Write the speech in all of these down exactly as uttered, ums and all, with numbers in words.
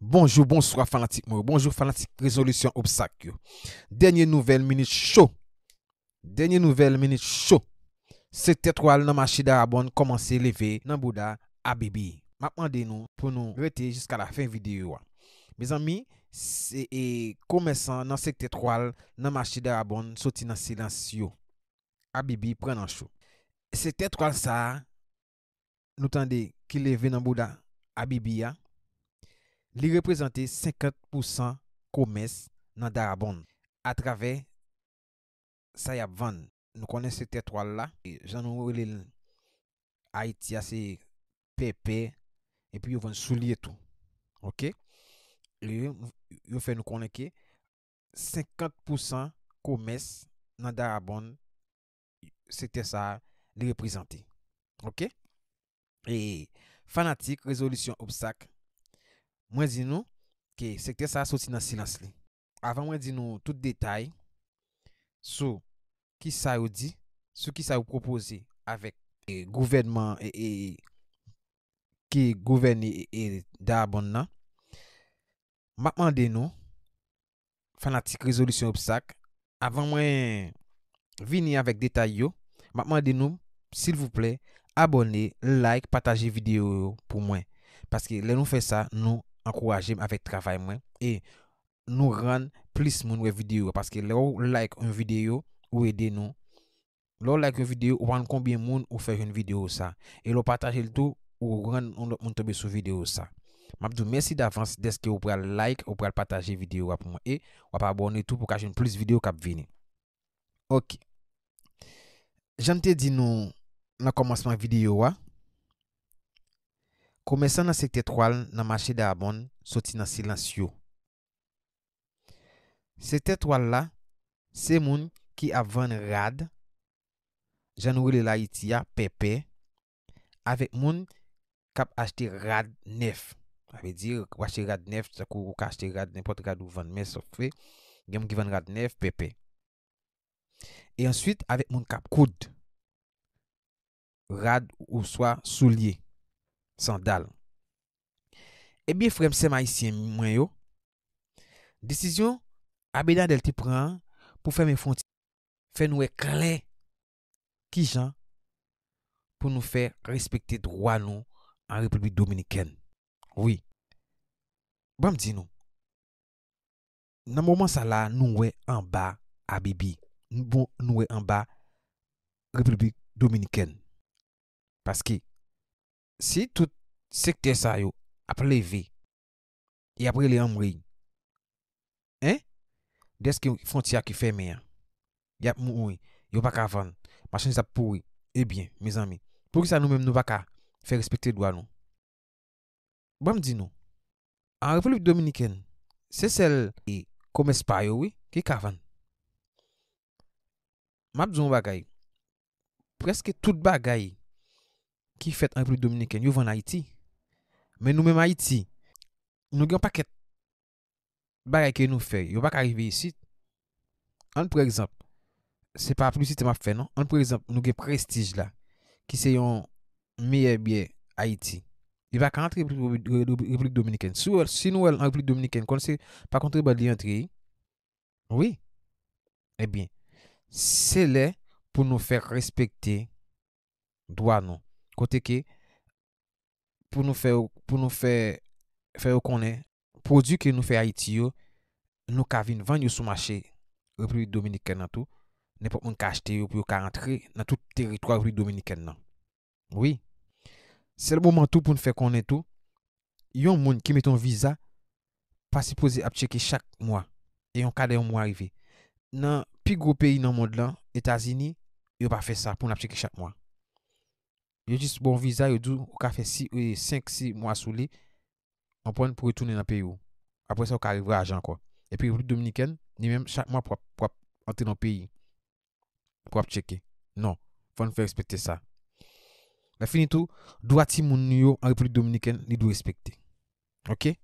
Bonjou, bonswa fanatik mwen yo. Bonjou fanatik rezolisyon obstak yo. Dènye nouvèl minit cho. Dènye nouvèl minit cho. Sektè twa nan mache Darabòn kòmanse leve nan bouda Abibi. M ap mande nou pou nou rete jiska lafen videyo a. Mezanmi, se, e, komèsan nan sektè twa nan mache Darabòn soti nan silans yo. Abibi pran nan cho. Sektè twa sa a, nou tande ki leve nan bouda Abibi a, li reprezante senkant pousan komès nan Darabòn atravè sa y ap vann. Nou konnen sektè twa la, e, jan nou rele l Ayiti a, se pèpè, epi yo vann soulye tou. Oke? E yo, yo fè nou konnen ke senkant pousan komès nan Darabòn, sektè sa a, li reprezante. Oke? E fanatik rezolisyon obstak, mwen di nou ke sektè sa a soti nan silans li. Avan mwen di nou tout detay sou ki sa yo di, sou ki sa yo pwopoze avèk, e, gouvènman, e, e, ki gouvène, e, e, Darabòn nan, m ap mande nou, fanatik rezolisyon obstak, avan mwen vini avèk detay yo, m ap mande nou, silvouplè, abòne, like, pataje videyo yo pou mwen. Paske lè nou fè sa, nou ankouraje m avèk travay mwen e nou rann plis moun wè videyo yo. Paske lè w like yon videyo, ou ede nou. Lè w like yon videyo, ou pa konn konbyen moun ou fè jwenn videyo sa. E lè w pataje l tou, ou rann yon lòt moun tonbe sou videyo sa. M ap di w mèsi davans dèske ou pral like, ou pral pataje videyo a pou mwen. E w ap abòne tou pou w ka jwenn plis videyo k ap vini. Oke. Jan m te di nou nan kòmansman videyo a, komèsan nan sektè twa nan mache Darabòn soti nan silans yo. Sektè twa la, se moun ki ap vann rad, jan nou rele l Ayiti a, pèpè, avèk moun k ap achte rad nèf. Sa vle di, ou achte rad nèf, tankou ou ka achte rad, nenpòt rad ou vann, men sòfe, gen moun ki vann rad nèf, pèpè. E answit, avèk moun k ap koud rad oswa soulye, sandal. Ebyen, frè m, sè m ayisyen mwen yo, desizyon Abinader te pran an pou fèmen fwontyè fè n wè klè kijan pou nou fè respekte dwa nou an Repiblik Dominikèn. Wi. Ban m di nou, nan moman sa la, nou wè anba Abibi, nou, bon, nou wè anba Repiblik Dominikèn. Paske si tout sektè sa yo ap leve e ap rele anmwey, en, dèske fwontyè a ki fèmen an, y ap mouri, yo pa ka vann, machandiz ap pouri. Ebyen, mezanmi, poukisa nou menm nou pa ka fè respekte dwa nou? Ban m di nou, an Repiblik Dominikèn, se sèl, e, komès pa yo, wi, ki ka vann. M ap di w yon bagay. Prèske tout bagay ki fèt an Repiblik Dominikèn, yo vann Ayiti. Men nou menm Ayiti, nou gen yon pakèt bagay ke nou fè, yo pa ka rive isit. Ann pran egzanp, se pa piblisite m ap fè non. Ann pran egzanp, nou gen Prestige la, ki se yon meyè byè Ayiti. Li pa ka antre Repiblik, Repiblik Dominikèn. Si w wè, si nou wè l an Repiblik Dominikèn, konn se pa kontrebann li antre, wi. Wi. Ebyen, se lè pou nou fè respekte dwa nou. Kote ke pou nou fè, pou nou fè, fè yo konnen pwodui ke nou fè Ayiti yo, nou ka vin vann yo sou mache Repiblik Dominikèn nan tou. Nenpòt moun ka achte yo pou yo ka rantre nan tout teritwa Repiblik Dominikèn nan. Wi. Sèl moman tou pou n fè konnen tou, yon moun ki mete yon viza pa sipoze ap tcheke chak mwa. E yon ka de yon mwa rive. Nan pi gwo peyi nan mond lan, Etazini, yo pa fè sa pou n ap tcheke chak mwa. Yo jis ba w viza, yo di w ou ka fè si, e, senk, sis mwa sou li, konprann, pou retounen nan peyi w. Apre sa, ou ka revwayaje ankò. Epi Repiblik Dominikèn, li menm, chak mwa pou w ap, pou w ap antre nan peyi, pou w ap tcheke. Non, fò n fè respekte sa. Lè fini tou, dwa timoun nou yo an Repiblik Dominikèn, li dwe respekte. Oke?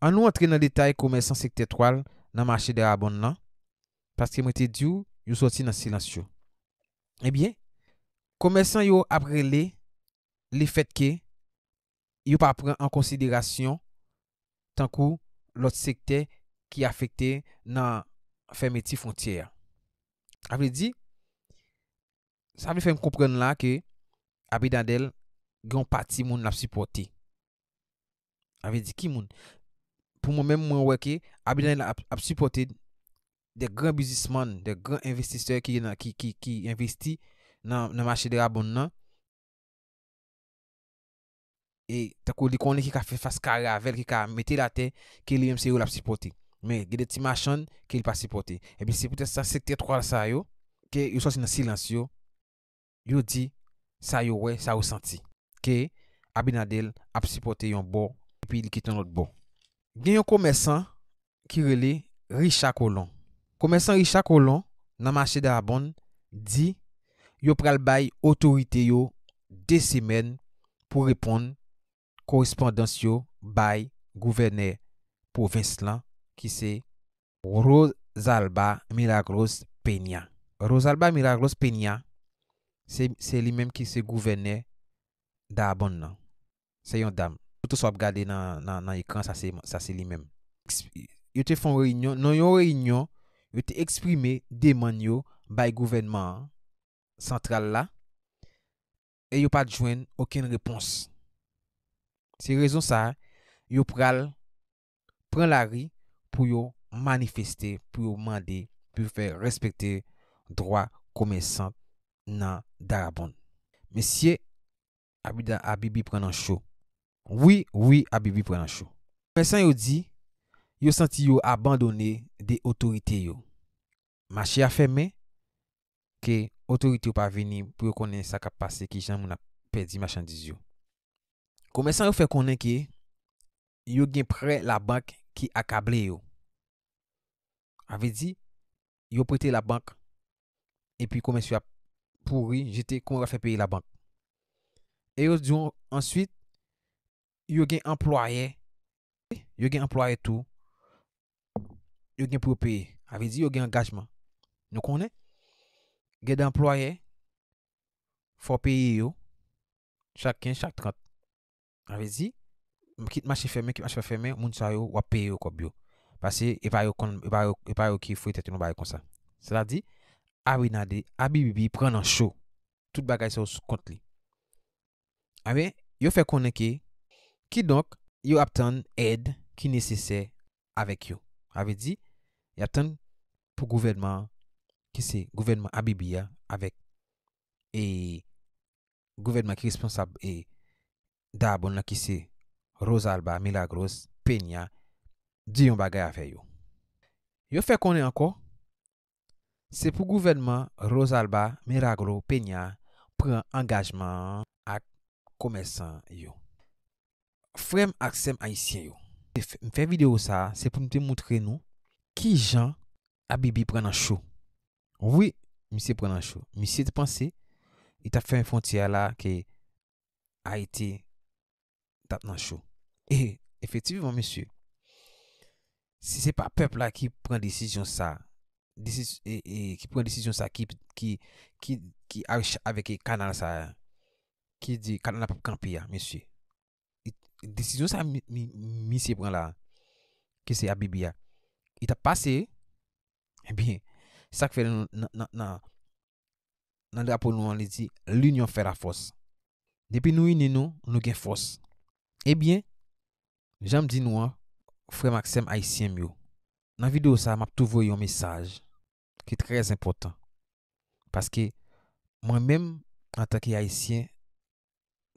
Ann nou antre nan detay komèsan sektè twa nan mache Darabòn nan, paske mwen te di w, yo sòti nan silans yo. Ebyen, komèsan yo ap rele lefètke yo pa pran an konsiderasyon tankou lòt sektè ki afekte nan fèmeti fwontyè a. Sa vle di, sa vle fè m konprann la ke Abinader gen yon pati moun l ap sipòte. Sa vle di ki moun? Pou mwen menm, mwen wè ke Abinader ap, ap sipòte de gran biznismann, de gran envestisè ki nan, ki, ki, ki envesti nan, nan mache Darabon nan. E tankou li konnen ki ka fè fas kare avè l, ki ka mete l atè, ke li menm se yo l ap sipòte. Men gen de ti machann ke li pa sipòte. Epi se poutèt sa, sektè twa sa yo, ke yo sòti nan silans yo, yo di sa yo wè, sa yo santi. Ke Abinader ap sipòte yon bò, epi li kite yon lòt bò. Gen yon komèsan ki rele Richard Colomb. Komèsan Richard Colomb nan mache Darabon di yo pral bay otorite yo de semèn pou reponn korespondans yo bay gouvènè pwovens lan ki se Rosalba Milagros Peña. Rosalba Milagros Peña, se, se li menm ki se gouvènè Darabon nan. Se yon dam. Foto sa w ap gade nan, nan, nan ekran, sa se, sa se li menm. Eks-, yo te fè yon reyinyon. Nan yon reyinyon, yo te eksprime demann yo bay gouvènman an, santral la, e yo pa t jwenn okenn repons. Se rezon sa a, yo pral pran lari pou yo manifeste, pou yo mande, pou yo fè respekte dwa komèsan nan Darabon. Mesye, Abida-, Abibi pran nan cho. Wi, wi, Abibi pran nan cho. Komèsan yo di, yo santi yo abandone de otorite yo. Mache a fèmen, ke otorite yo pa vini pou yo konnen sa k ap pase, kijan moun ap pèdi machandiz yo. Komèsan yo fè konnen ke yo gen prè labank ki akable yo. Sa vle di, yo prete labank, epi komès yo ap pouri, jete, kòman yo fè peye labank. E yo di w answit, yo gen anplwayè, yo gen anplwayè tou, yo gen pou yo peye. Sa vle di, yo gen angajman. Nou konnen, gen de anplwayè, fò peye yo, chak kenz, chak trant. Sa vle di, kit mache fèmen, kit mache pa fèmen, moun sa yo, w ap peye yo kòb yo. Paske e pa yo konn, e pa yo, e pa yo ki fouye tèt yo nan bagay konsa. Sètadi, Abinade, Abibibi pran nan cho. Tout bagay sa yo sou kont li. Ebyen, yo fè konnen ke, kidonk, yo ap tann èd ki nesesè avèk yo. Sa vle di, y ap tann pou gouvènman an, ki se gouvènman Abibi a, avèk, e, gouvènman ki responsab, e, Dayabonn lan, ki se Rosalba Milagros Peña, di yon bagay avè yo. Yo fè konnen ankò, se pou gouvènman Rosalba Milagro Peña pran angajman an ak komèsan yo. Frè m ak sè m ayisyen yo, m fè videyo sa a, se pou m te montre nou kijan Abibi pran nan cho. Wi, misye pran nan cho. Misye te panse li t ap fèmen fwontyè a la, ke Ayiti t ap nan cho. E, efektivman, mesye, si se pa pèp la ki pran desizyon sa, desi-, e, e, ki pran desizyon sa, ki, ki, ki, ki achte avèk, e, kanal sa, ki di kanal la p ap kanpe a, mesye. I, desizyon sa mi, mi, misye pran la, ke se Abibi a, li t ap pase, ebyen, sa k fè nan, nan, nan, nan, nan drapo nou an, li di, l'union fait la force. Depi nou ini nou, nou gen fòs. Ebyen, jan m di nou an, frè m ak sè m ayisyen m yo, nan videyo sa a, m ap tou voye yon mesaj ki trè enpòtan. Paske mwen menm, antanke ayisyen,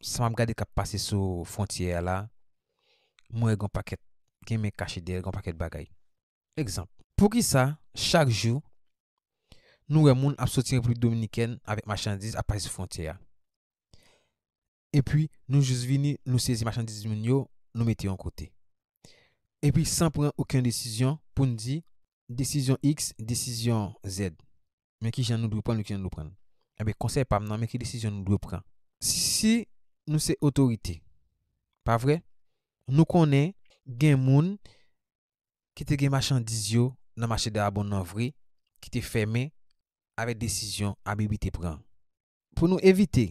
sa m ap gade k ap pase sou fwontyè a la, mwen wè gen yon pakèt, gen men kache dèyè l, gen yon pakèt bagay. Egzanp, poukisa chak jou nou wè moun ap soti Repiblik Dominikèn avèk machandiz ap pase sou fwontyè a? Epi, nou jis vini, nou sezi machandiz moun yo, nou mete yon kote. Epi, san pran okenn desizyon pou n di, desizyon X, desizyon Z. Men kijan nou dwe pran l, men kijan nou dwe pran l. Ebyen, konsèy pa m nan, men ki desizyon nou dwe pran. Si, si nou se otorite, pa vre? Nou konnen gen moun ki te gen machandiz yo nan mache Dayabonn nan vre, ki te fèmen avèk desizyon Abibi te pran. Pou nou evite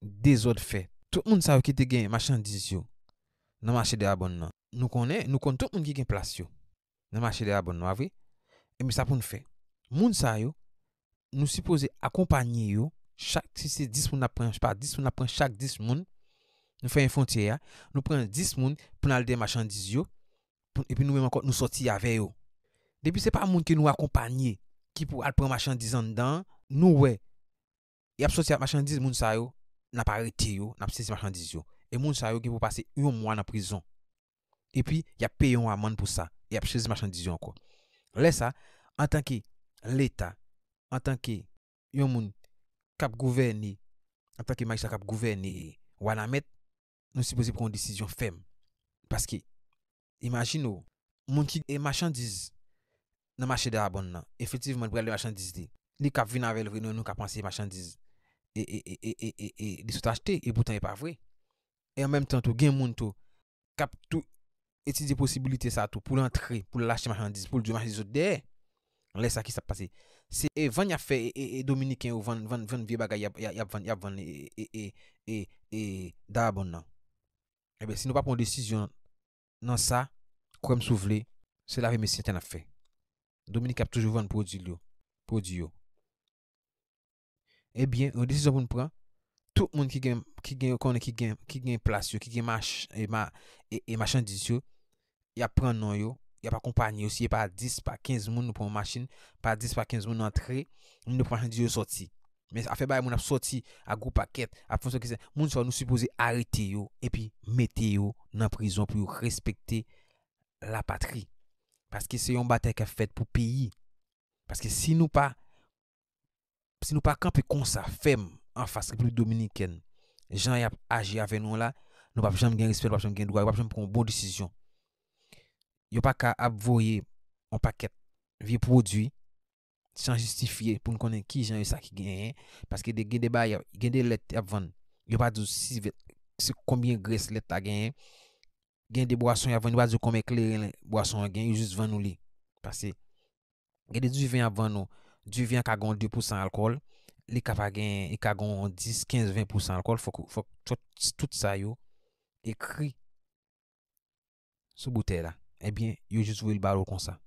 dezòd fè, tout moun sa yo ki te gen machandiz yo nan mache Dayabonn nan, nou konnen, nou konn tout moun ki gen plas yo nan mache Dayabòn nan, pa vre? Ebyen, sa pou n fè. Moun sa yo, nou sipoze akonpanye yo, chak, si se dis moun n ap pran, pa dis moun n ap pran, chak dis moun, nou fè yon fwontyè a, nou pran dis moun pou n al dèyè machandiz yo, pou, epi nou menm ankò, nou sòti avè yo. Depi se pa moun ke nou akonpanye ki pou al pran machandiz anndan an, nou wè, y ap sòti ak machandiz, moun sa yo, n ap arete yo, n ap sezi machandiz yo. E moun sa yo gen pou pase yon mwa nan prizon. Epi, y ap peye yon amann pou sa. E y ap sezi machandiz yo ankò. Lè sa, antanke Leta, antanke yon moun k ap gouvène, antanke majistra k ap gouvène Wanament, nou sipoze pran yon desizyon fèm. Paske, imajine w, moun ki e machandiz nan mache Dayabòn nan, efektivman, li pral de machandiz li. Li k ap vin avè l vre, nou, nou ka panse machandiz e, e, e, e, e, e, e, li sot achte, e poutan e pa vre. E an menm tan tou, gen moun tou k ap tou etidye posibilite sa tou pou l antre, pou l achte machandiz, pou l di machandiz sot dèyè. Lè sa, ki sa k ap pase? Se, e, vann y ap fè, e, e, e, Dominiken yo vann, vann, vann vye bagay y ap, y ap, y ap vann, y ap vann, e, e, e, e, e, Dayabòn nan. Ebyen, si nou pa pran yon desizyon nan sa, kwè m si w vle, se lave men senten n ap fè. Dominiken ap toujou vann pwodui l yo, pwodui yo. Ebyen, yon desizyon pou n pran, tout moun ki gen, ki gen, konnen ki gen, ki gen plas yo, ki gen mach-, e, ma-, e, e machandiz yo, y ap pran non yo, y ap akonpanye yo, si e pa dis, pa kenz moun, nou pran yon machin, pa dis, pa kenz moun antre, nou pran machandiz yo sòti. Men afè bagay moun ap sòti a gwo pakèt, ap fè yon sòt ki se, moun sa yo nou sipoze arete yo, epi mete yo nan prizon pou yo respekte lapatri. Paske se yon batay k ap fèt pou peyi. Paske si nou pa, si nou pa kanpe konsa fèm anfas Repiblik Dominikèn, jan y ap aji avè nou la, nou p ap janm gen respè, nou p ap janm gen dwa, nou p ap janm pran yon bon desizyon. Yo pa ka ap voye yon pakèt vye pwodui san jistifye pou n konnen kijan e sa ki genyen, paske de, gen de bagay, gen de lèt y ap vann. Yo pa di w si vè-, se konbyen grès lèt la genyen. Gen de bwason y ap vann, yo pa di w konbyen kleren bwason an genyen, yo jis vann ou li. Paske gen de diven y ap vann ou, diven an ka gen yon de pousan alkòl, li ka pa gen, li ka gen yon dis, kenz, ven pousan alkòl, fòk, fòk tout, tout sa yo ekri sou boutèy la. Ebyen, yo jis voye l ba w konsa.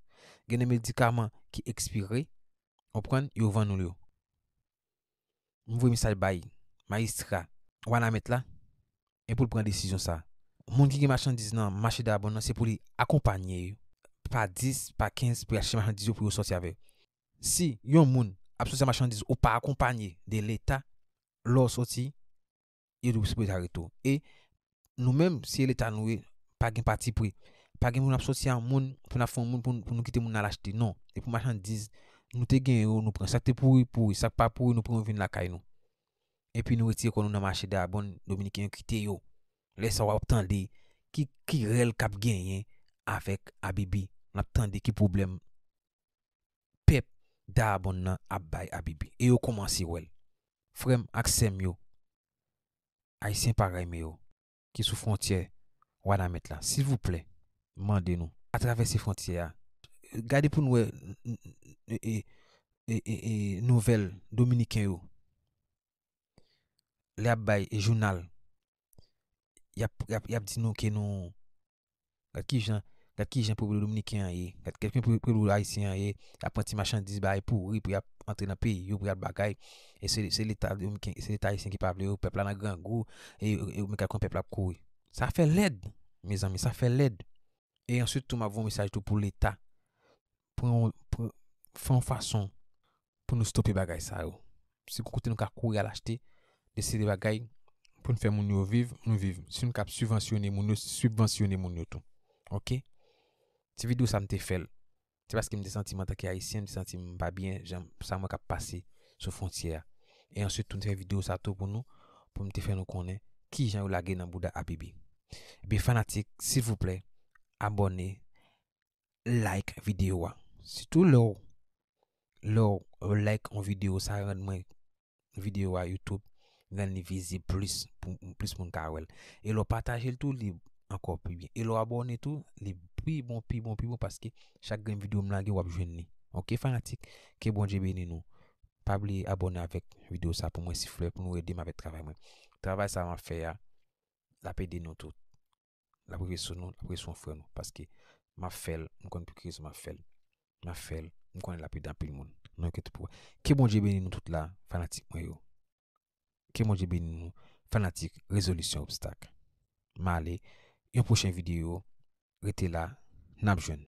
Gen de medikaman ki ekspire, w konprann, yo vann ou l yo. M voye mesaj bay majistra Wanament la, e pou l pran desizyon sa. Moun ki gen machandiz nan mache Dayabòn nan, se pou li akonpanye yo pa dis, pa kenz, pou y achte machandiz yo, pou yo sòti avè yo. Si yon moun ap sòti ak machandiz ou pa akonpanye de Leta, lè w sòti, yo tou sipoze arete w. E nou menm, si e Leta nou ye, pa gen patipri. Pa gen moun ap sòti a moun, pou n ap fè yon moun, pou, pou nou kite moun nan al achte. Non. E pou machandiz, nou te gen yo, nou pran. Sa k te pouri, pouri. Sa k pa pouri, nou pran yo vin lakay nou. Epi nou retire kò nou nan mache Dayabòn, Dominiken yo kite yo. Lè sa w ap tande ki, ki rèl k ap genyen avèk Abibi. N ap tande ki pwoblèm pèp Dayabòn nan ap bay Abibi. E yo kòmanse wè l. Frè m ak sè m yo, Ayisyen parèy m yo, ki sou fwontyè Wanament la, silvouplè, m mande nou, pa travèse fwontyè a. Gade pou n wè, n-, n-, e, e, e, e, e, nouvèl Dominiken yo. Lè y ap bay jounal, y ap, y ap, y ap di nou ke nou, gad kijan, gad kijan pwoblèm dominiken an ye, gad kijan pwoblèm ayisyen an ye, y ap pran ti machandiz bagay pouri pou y ap antre nan peyi yo, pou y al bagay. E se, se Leta dominiken, se Leta ayisyen ki pa vle yo, pèp la nan grangou, e, e, e men gad kòman pèp la ap kouri. Sa fè lèd, mezanmi, sa fè lèd. E answit tou, m ap voye yon mesaj tou pou Leta. Pran, pran, fè yon fason pou nou stope bagay sa yo. Si gon kote nou ka kouri al achte de seri de bagay pou n fè moun yo viv, nou viv. Si nou ka sibvansyone moun yo, sibvansyone moun yo tou. Oke? Ti videyo sa m te fè l. Se paske m te santi m antanke Ayisyen, m te santi m pa byen, jan sa mwen k ap pase sou fwontyè a. E answit tou, m te fè videyo sa tou pou nou, pou m te fè nou konnen kijan yo lage nan bouda Abibi. Ebyen, fanatik, silvouplè, abòne, like videyo a. Sitou lè w, lè w like yon videyo, sa rann mwen videyo a YouTube, rann li vizib plis, pou plis moun ka wè l. E lè w pataje l tou, li ankò pi byen. E lè w abòne tou, li pi bon, pi bon, pi bon, paske chak grenn videyo m lage, w ap jwenn li. Oke, fanatik, ke Bondye beni nou. Pa bliye abòne avèk videyo sa pou mwen, silvouplè, pou nou ede m avèk travay mwen. Travay sa m ap fè a, l ap ede nou tout. l ap rive sou nou, l ap rive sou yon frè nou. Paske m ap fè l, m konn pou ki rezon m ap fè l. M ap fè l, m konnen l ap ede anpil moun. Non, ke tout pou. Ke Bondye beni nou tout la, fanatik mwen yo. Ke Bondye beni nou, fanatik Rezolisyon Obstak. M ale, yon pwochen videyo, rete la, n ap jwenn.